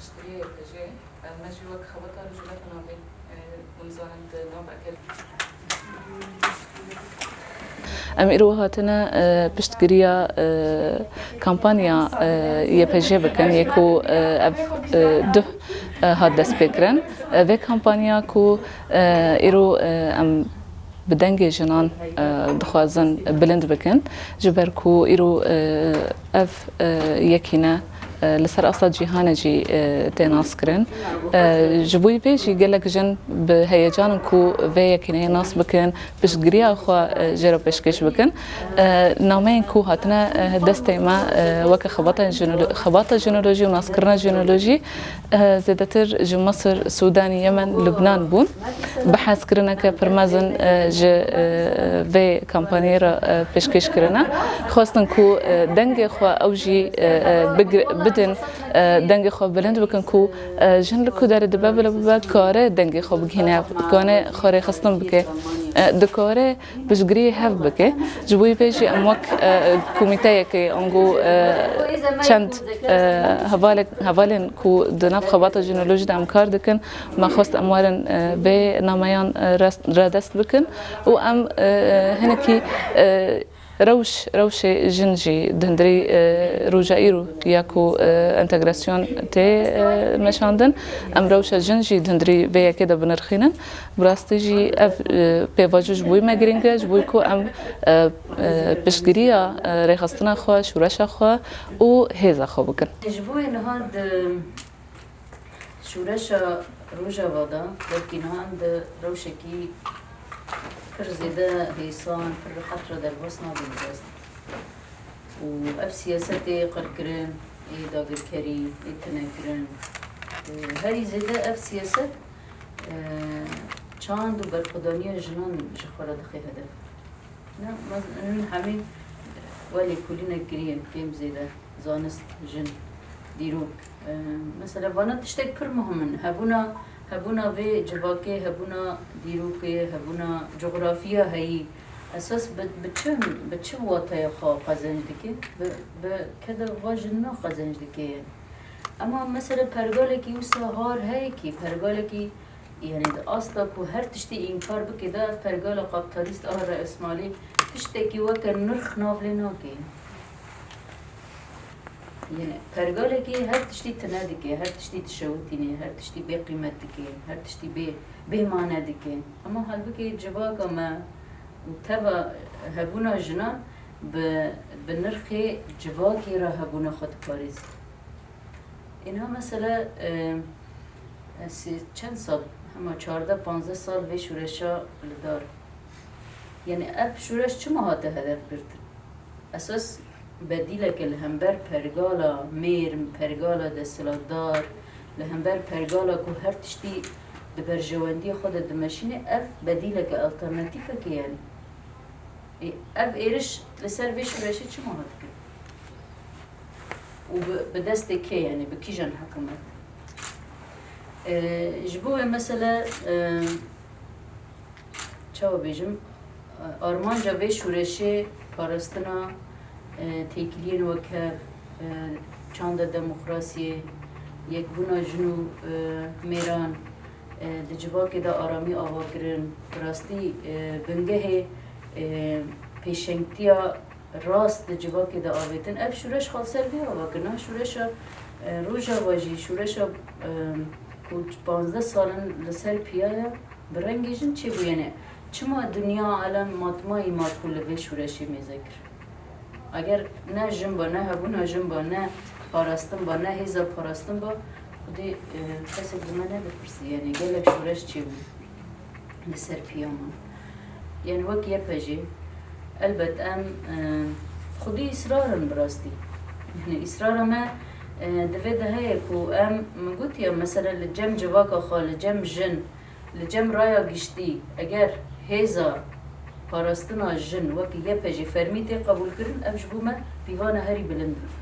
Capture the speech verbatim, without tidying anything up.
Piştgiriya Y P J, e, me jî wek xebata rojhilat navê, e, hûn zanin di navbekir. Em îro hatine, e, piştgiriya, e, kampanya, e, Y P J bikin, yê ku, e, ev, e, duh, e, hat destpêkirin. E, vê kampanya ku, e, îro, e, em bi dengê jinan, e, dixwazin bilind bikin, ji ber ku îro, e, ev, e, yekîne, e, li ser asta cîhanê jî, e, tê naskirin. E, ji bo vê jî gelek jin bi heyecan in ku vê yekîneyê nas bikin, piştgiriya xwe, e, jê re pêşkêş bikin. E, nameyên ku hatine, e, destê me, e, weke xebata jînolo-, xebata jînolojî û naskirina jînolojî, e, zêdetir ji Misir, Sûdanî, Yemen, Lubnan bûn. Bi hezkirineke pir mezin, e, ji, e, vê kampanyê re, e, pêşkêş kirine. Xwestin ku, e, dengê xwe ew jî, e, e, bigir-, bidin, e, dengê xwe bilind bikin ku, e, jin li ku derê dibe bile bibe, kare dengê xwe bigihîne, kane xwe rêxistin bike, e, dikare piştgiriyê hev bike. Ji bo vê jî em wek, e, komîteyekê, ango, e, çend, e, hevalek-, hevalên ku di nav xebata jînolojî de em kar dikin, me xwest em werin, e, vê nameyan, e, res-, re dest bikin û em, e, e, hinekî, e, rewş, rewşê jin jî di hundirî, e, roja îro ya ku, e, entegrasyon tê, e, meşandin, em rewşa jin jî di hundirî vê yekê de binirxînin. Bi rastî jî ev, e, pêvajo ji bo me girîng e, ji bo ku em, e, e, piştgiriya, e, rêxistina xwe, şûreşa xwe û hêza xwe bikin. Ji bo niha di şûreşa Rojava de, belkî niha em di rewşekî pir zêde hêsan, pir rehet re derbas nabin bi dest. Û ev siyasetê qirkirin, ê dagirkerî, ê tinekirin, e, herî zêde ev siyaset, e, çand û berxwedaniya jinan ji xwe re dixe hedef. Ne, mez-, hûn hemî welê kulînek kirî ye, kêm zêde, zanist, jin, dîrok. E, mesela vana tiştek pir muhim in. Hebûna, hebûna vê civakê, hebûna dîrokê, hebûna coxrafiya heyî, esas bi, bi çi, bi çi wataya xwe qezenc dike? Bi, bi keda va jina qezenc dike yani. Ema mesela pergalekî wisa har heye kî, pergalekî, yani di asta ku her tiştî înkar bike de, ev pergala kapitalîst a reesmalî tiştekî weke nirx nav lê nake. Yani pergalekî her tiştî tine dike, her tiştî dişewitîne, her tiştî bê qîmet dike, her tiştî bê, bê mane dike. Ema halbikê civaka me û teva hebûna jinan bi, bi nirxê civakê re hebûna xwe diparêzin. Îna mesele, e, e, sê-, çend sal, hema çardeh panzdeh sal vê şûreşa li dar. Yani ev şûreş çima hate hedef girtin? Esas bedîleke li hember pergala mêr, pergala desthilatdar, li hember pergala ku her tiştî di berjewendiyê xwe de dimeşîne, ev bedîleke, alternatîfeke yani. Ê, ev êriş li ser vê şûreşê çima hat kirin? Û bi, bi destê kê, yani bi kîjan hikûmet? E, ji bo wê mesele, e, çawa bêjim, e, armanca vê şûreşê parastina, e, têkiliyên wek hev, e, çanda demokrasiyê, yekbûna jin û, e, mêran, e, di civakê de aramî avakirin, bi rastî, e, bingehê, e, pêşengtiya rast di civakê de avêtin. Ev şûreş xwe li ser vê ava kirina. Şûreşa, e, Rojava jî, şûreşa, e, ku panzdeh sal in li ser piya ye, bi rengê jin çêbûyene. Çima dinya alem matmayî ma ku li vê şûreşê mêze kir? Eger ne jin ba, ne hebûna jin ba, ne parastin ba, ne hêza parastin ba, xwedê, e, kesek li me nedipirsî, yani gelek şûreş çêbû li ser piya me. Yani wek Y P J, elbet em, e, xwedî îsrar in bi rastî. Yani îsrara me, e, di vê de heye ku em, min gotiye, mesela li cem civaka xwe, li cem jin, li cem raya giştî, eger hêza parastina jin wek Y P J fermî tê qebûlkirin, ev ji bo me pîvana herî bilind in.